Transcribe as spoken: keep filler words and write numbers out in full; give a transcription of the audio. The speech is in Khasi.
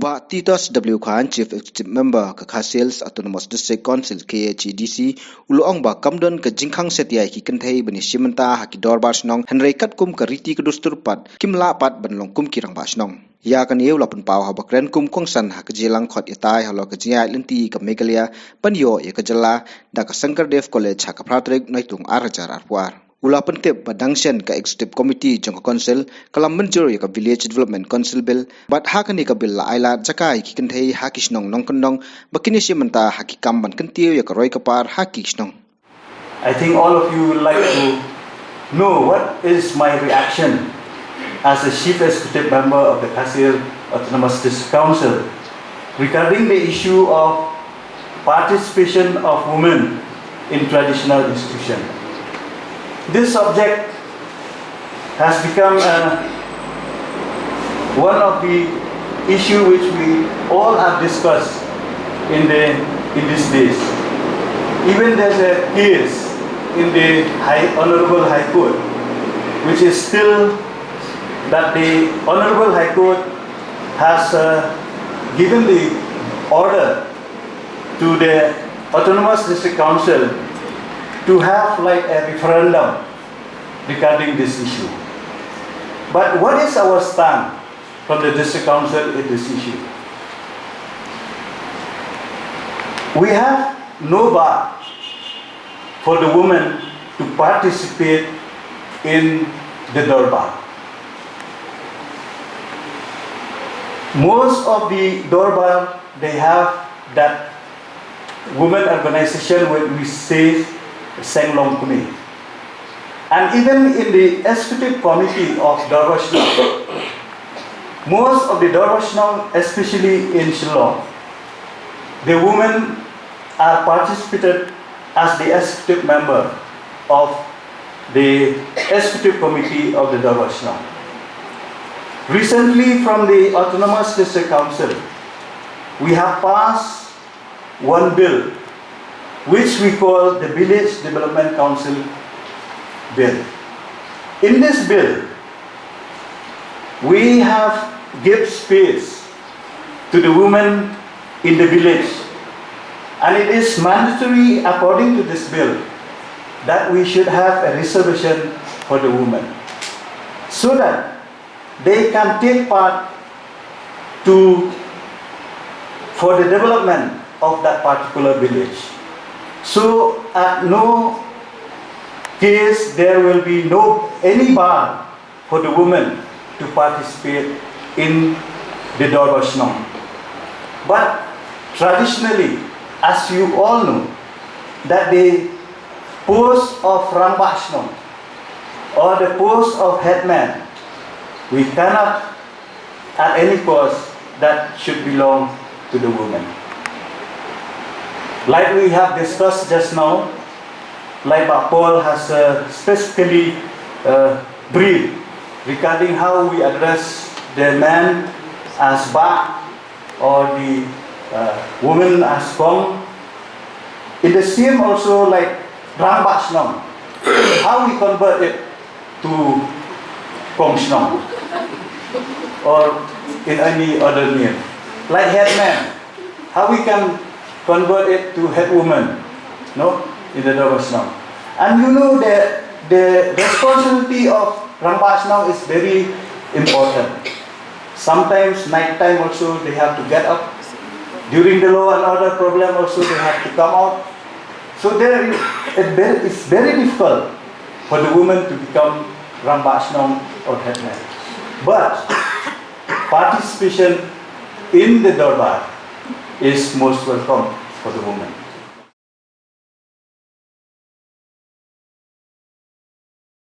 Bah Titos W Khan, Chief Executive Member ka Khasi Hills Autonomous District Council, K H A D C, u la ong ba kam don ka jingkhang satia ïa ki kynthei ban ïashim bynta ha ki dorbar shnong, hynrei katkum ka riti ka dustur pat kim lah pat ban long kum ki rangbah shnong. Ïa kane u la pynpaw haba kren kum u kongsan ha ka jingïalang khot ïatai halor ka jingïaid lynti ka Meghalaya ban ïoh ïa ka jylla da ka Sankardev College ha ka phra tarik Naitung ar hajar arphew ar. U la pyntip ba dang shen ka Executive Committee jong ka Council ka la mynjur ïa ka Village Development Council Bill, bad ha kane ka bill la ai lad jaka ïa ki kynthei ha ki shnong nongkyndong ba kin ïashim bynta ha ki kam ban kyntiew ïa ka roi ka par ha ki shnong. I think all of you would like to know what is my reaction as a Chief Executive Member of the Khasi Hills Autonomous District Council regarding the issue of participation of women in traditional institution. This subject has become, uh, one of the issue which we all have discussed in the, in these days. Even there's a case in the High, Honorable High Court, which is still that the Honorable High Court has, uh, given the order to the Autonomous District Council to have, like, a referendum regarding this issue. But what is our stand from the District Council in this issue? We have no bar for the women to participate in the Dorbar. Most of the Dorbar, they have that women organization, where we say Seng Long Kmie. And even in the executive committee of Dorbar Shnong, most of the Dorbar Shnong, especially in Shillong, the women are participated as the executive member of the executive committee of the Dorbar Shnong. Recently, from the Autonomous District Council, we have passed one bill, which we call the Village Development Council Bill. In this bill, we have give space to the women in the village, and it is mandatory according to this bill that we should have a reservation for the women, so that they can take part to, for the development of that particular village. So at no case there will be no any bar for the women to participate in the Dorbar Shnong. But traditionally, as you all know, that the post of Rangbah Shnong or the post of headman, we cannot at any cost that should belong to the women. Like we have discussed just now, like Bah Paul has, uh, specifically, uh, briefed regarding how we address the men as Bah or the, uh, women as Kong. In the same also, like Rangbah Shnong, how we convert it to Kong Shnong or in any other name. Like headman, how we can convert it to headwoman, no, in the Dorbar Shnong. And you know the, the responsibility of Rangbah Shnong is very important. Sometimes night time also they have to get up. During the law and order problem also they have to come out. So there is, it very, it's very difficult for the women to become Rangbah Shnong or headman. But participation in the Dorbar is most welcome for the women.